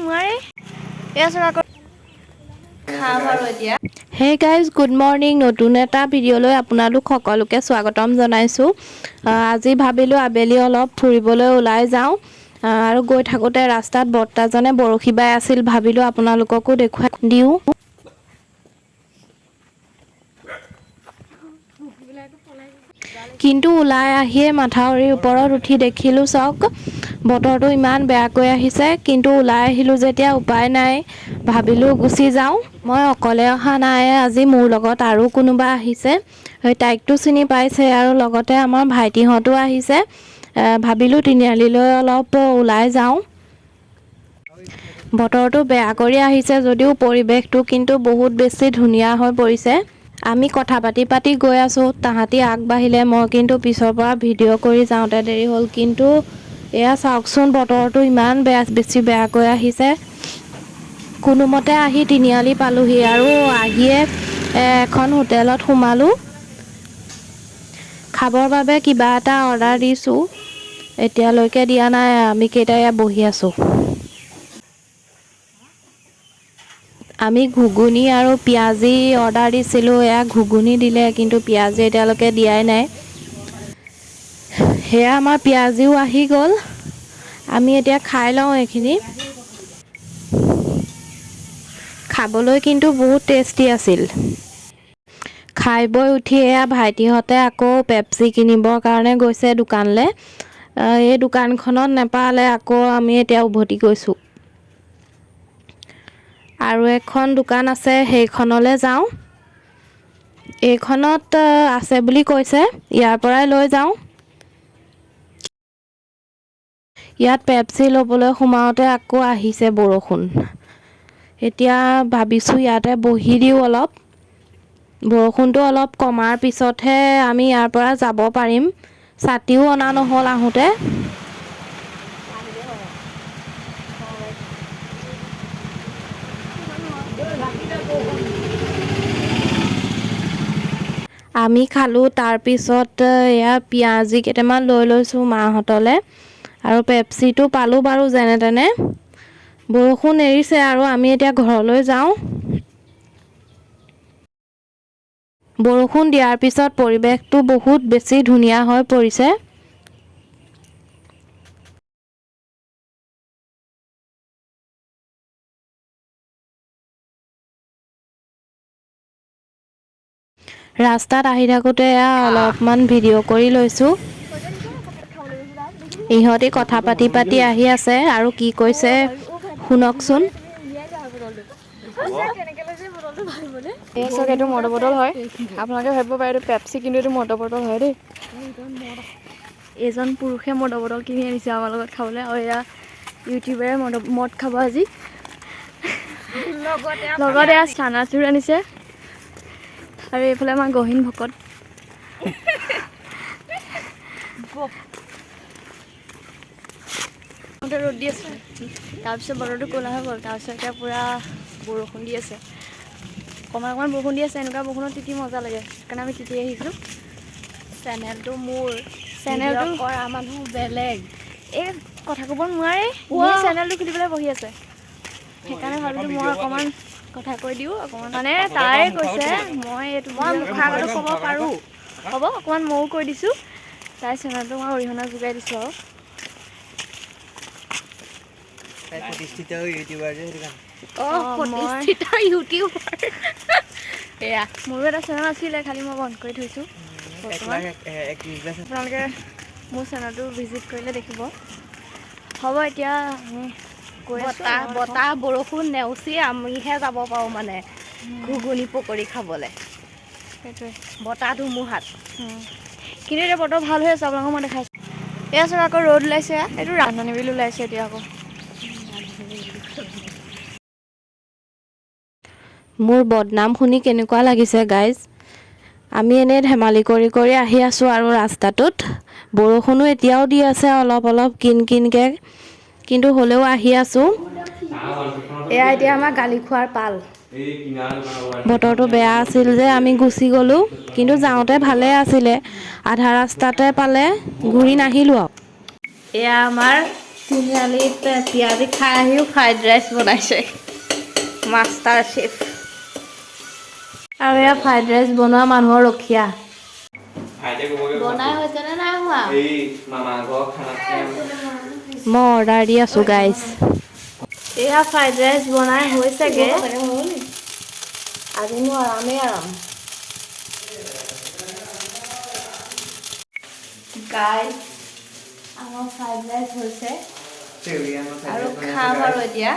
নোৱাৰে। এয়া চাওক, আকৌ খাম আৰু এতিয়া। Hey guys, good morning. নতুন এটা ভিডিঅ'লৈ আপোনালোক সকলোকে স্বাগতম জনাইছোঁ। আজি ভাবিলোঁ আবেলি অলপ ফুৰিবলৈ ওলাই যাওঁ আৰু গৈ থাকোঁতে ৰাস্তাত বৰ্তাজনে বৰশী বাই আছিল, ভাবিলোঁ আপোনালোককো দেখুৱাই দিওঁ। কিন্তু ওলাই আহিয়ে মাথাউৰিৰ ওপৰত উঠি দেখিলোঁ, চাওক বতৰটো ইমান বেয়াকৈ আহিছে। কিন্তু ওলাই আহিলোঁ যেতিয়া উপায় নাই, ভাবিলোঁ গুচি যাওঁ। মই অকলে অহা নাই, আজি মোৰ লগত আৰু কোনোবা আহিছে। সেই তাইকতো চিনি পাইছে আৰু লগতে আমাৰ ভাইটিহঁতো আহিছে। ভাবিলোঁ তিনিআলিলৈ অলপ ওলাই যাওঁ। বতৰটো বেয়া কৰি আহিছে যদিও পৰিৱেশটো কিন্তু বহুত বেছি ধুনীয়া হৈ পৰিছে। আমি কথা পাতি পাতি গৈ আছোঁ, তাহাঁতি আগবাঢ়িলে, মই কিন্তু পিছৰ পৰা ভিডিঅ' কৰি যাওঁতে দেৰি হ'ল। কিন্তু এয়া চাওকচোন, বতৰটো ইমান বেছি বেয়াকৈ আহিছে। কোনোমতে আহি তিনিআলি পালোহি আৰু আহিয়ে এখন হোটেলত সোমালোঁ। খাবৰ বাবে কিবা এটা অৰ্ডাৰ দিছোঁ, এতিয়ালৈকে দিয়া নাই। আমি কেইটা ইয়াত বহি আছোঁ। আমি ঘুগুনি আৰু পিঁয়াজি অৰ্ডাৰ দিছিলোঁ, এয়া ঘুগুনি দিলে কিন্তু পিঁয়াজি এতিয়ালৈকে দিয়াই নাই। সেয়া আমাৰ পিঁয়াজিও আহি গ'ল। আমি এতিয়া খাই লওঁ এইখিনি। খাবলৈ কিন্তু বহুত টেষ্টি আছিল। খাই বৈ উঠি এয়া ভাইটিহঁতে আকৌ পেপচি কিনিবৰ কাৰণে গৈছে দোকানলৈ। এই দোকানখনত নেপালে, আকৌ আমি এতিয়া উভতি গৈছোঁ। আৰু এখন দোকান আছে, সেইখনলৈ যাওঁ। এইখনত আছে বুলি কৈছে, ইয়াৰ পৰাই লৈ যাওঁ। ইয়াত পেপচি ল'বলৈ সোমাওঁতে আকৌ আহিছে বৰষুণ। এতিয়া ভাবিছোঁ ইয়াতে বহি দিওঁ অলপ, বৰষুণটো অলপ কমাৰ পিছতহে আমি ইয়াৰ পৰা যাব পাৰিম। ছাতিও অনা নহ'ল আহোঁতে। আমি খালোঁ, তাৰপিছত এয়া পিঁয়াজি কেইটামান লৈ লৈছোঁ মাহঁতলৈ আৰু পেপচিটো পালোঁ বাৰু যেনে তেনে। বৰষুণ এৰিছে আৰু আমি এতিয়া ঘৰলৈ যাওঁ। বৰষুণ দিয়াৰ পিছত পৰিৱেশটো বহুত বেছি ধুনীয়া হৈ পৰিছে। ৰাস্তাত আহি থাকোঁতে এয়া অলপমান ভিডিঅ' কৰি লৈছোঁ। ইহঁতি কথা পাতি পাতি আহি আছে আৰু কি কৈছে শুনকচোন। এই চাওক, এইটো মদৰ বটল হয়। আপোনালোকে ভাবিব পাৰে এইটো পেপচি, কিন্তু এইটো মদৰ বটল হয় দেই। এজন পুৰুষে মদৰ বটল কিনি আনিছে আমাৰ লগত খাবলৈ আৰু এয়া ইউটিউবাৰে মদ খাব আজি। লগত এয়া চানাচুৰ আনিছে আৰু এইফালে আমাৰ গহীন ভকত। ৰ'দ দি আছে, তাৰপিছত বতৰটো ক'লা হৈ গ'ল, তাৰপিছত এতিয়া পূৰা বৰষুণ দি আছে। অকণমান অকণমান বৰষুণ দি আছে। এনেকুৱা বৰষুণত তিতি মজা লাগে, সেইকাৰণে আমি তিতি আহিছোঁ। চেনেলটো মোৰ, চেনেলটো কৰা মানুহ বেলেগ। এই কথা ক'ব নোৱাৰে, এই চেনেলটো খুলি পেলাই বহি আছে। সেইকাৰণে ভাবিলোঁ মই অকণমান কথা কৈ দিওঁ অকণমান। মানে তাই কৈছে, মই এইটো মই মুখৰ আগতো ক'ব পাৰোঁ। হ'ব, অকণমান ময়ো কৈ দিছোঁ। তাইৰ চেনেলটো মই অৰিহণা যোগাই দিছোঁ আৰু প্ৰতিষ্ঠিত ইউটিউবাৰ যে, সেইটো কাৰণে। অঁ, প্ৰতিষ্ঠিত ইউটিউবাৰ এয়া। মোৰো এটা চেনেল আছিলে, খালি মই বন্ধ কৰি থৈছোঁ বৰ্তমান। 1 লাখ 31 লাখ। আপোনালোকে মোৰ চেনেলটো ভিজিট কৰিলে দেখিব। হ'ব, এতিয়া আমি গৈ আছোঁ। বতাহ বৰষুণ নেওচি আমিহে যাব পাৰোঁ মানে ঘুগুনি পকৰি খাবলৈ। সেইটোৱে। বতাহ ধুমুহাত। কিন্তু এতিয়া বতৰ ভাল হৈ আছে, আপোনালোকক মই দেখাইছোঁ। এয়া চাওক, আকৌ ৰ'দ ওলাইছে। এইটো ৰান্ধনি বিল ওলাইছে এতিয়া আকৌ। মোৰ বদনাম শুনি কেনেকুৱা লাগিছে গাইজ? আমি এনেই ধেমালি কৰি কৰি আহি আছোঁ আৰু ৰাস্তাটোত বৰষুণো এতিয়াও দি আছে অলপ অলপ কিন কিনকৈ, কিন্তু হ'লেও আহি আছোঁ। এয়া এতিয়া আমাৰ গালি খোৱাৰ পাল। বতৰটো বেয়া আছিল যে আমি গুচি গ'লোঁ, কিন্তু যাওঁতে ভালেই আছিলে। আধা ৰাস্তাতে পালে, ঘূৰি নাহিলোঁ আৰু। এয়া আমাৰ তিনিআলিত পিঁয়াজি খাই আহিও ফ্ৰাইড ৰাইচ বনাইছে, মাষ্টাৰ চেফ। আৰু এয়া ফ্ৰাইড ৰাইচ বনোৱা মানুহৰ ৰখীয়া। ভাইটিয়ে ক'বগৈ। বনাই হৈছেনে নাই হোৱা? এই মামা ঘৰ খানা খাই। মই অৰ্ডাৰ দি আছোঁ গাইজ। এয়া ফ্ৰাইড ৰাইচ বনাই হৈছেগে। আজি মোৰ আৰামেই আৰাম। গাইজ, আমাৰ ফ্ৰাইড ৰাইচ হৈছে আৰু খাম আৰু এতিয়া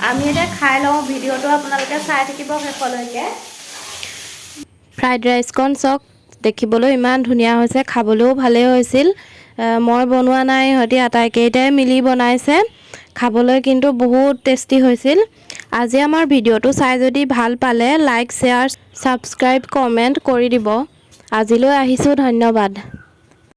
আমি। এতিয়া খাই লওঁ, ভিডিঅ'টো আপোনালোকে চাই থাকিব শেষলৈকে। ফ্ৰাইড ৰাইচকণ চাওক, দেখিবলৈ ইমান ধুনীয়া হৈছে, খাবলৈও ভালেই হৈছিল। মই বনোৱা নাই, ইহঁতি আটাইকেইটাই মিলি বনাইছে। খাবলৈ কিন্তু বহুত টেষ্টি হৈছিল। আজি আমাৰ ভিডিঅ'টো চাই যদি ভাল পালে লাইক, শ্বেয়াৰ, ছাবস্ক্ৰাইব, কমেণ্ট কৰি দিব। আজিলৈ আহিছোঁ, ধন্যবাদ।